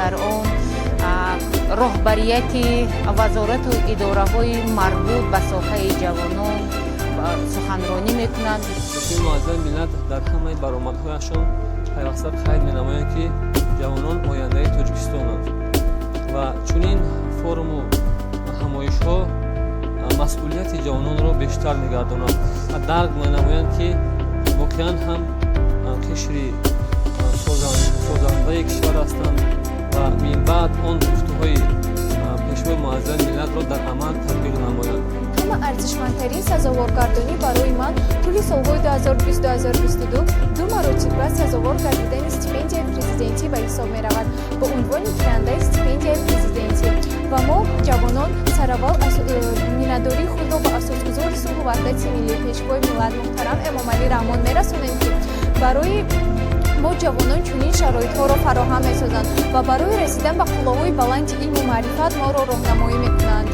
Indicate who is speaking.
Speaker 1: дар он роҳбарияти вазорату идораҳои марбут ба соҳаи ҷавонон суханронӣ мекунанд.
Speaker 2: Пешвои муаззами миллат дар ҳамаи баромадҳояшон пайваста қайд менамоянд, ки ҷавонон ояндаи Тоҷикистонанд ва чунин форуму ҳамоишҳо масъулияти ҷавононро бештар мегардонад ва дарк менамоянд, ки воқеан ҳам қишри созандаи кишвар ҳастанд ва минбаъд он гуфтаҳои Пешвои муаззами миллатро дар амал татбиқ намоянд.
Speaker 3: Ҳама арзишмандтарин сазоворгардонӣ барои ман тӯли солҳои 2020-2022 ду маротиба сазовор гардидани стипендияи президентӣ ба ҳисоб меравад, ба унвони гирандаи стипендияи президентӣ. Ва мо, ҷавонон, сараввал миннатдории худро ба асосгузори сулҳу ваҳдати миллӣ, Пешвои миллат муҳтарам Эмомалӣ Раҳмон мерасонем, ки барои мо, ҷавонон, чунин шароитҳоро фароҳам месозанд ва барои расидан ба қуллаҳои баланди илму маърифат моро роҳнамоӣ мекунанд.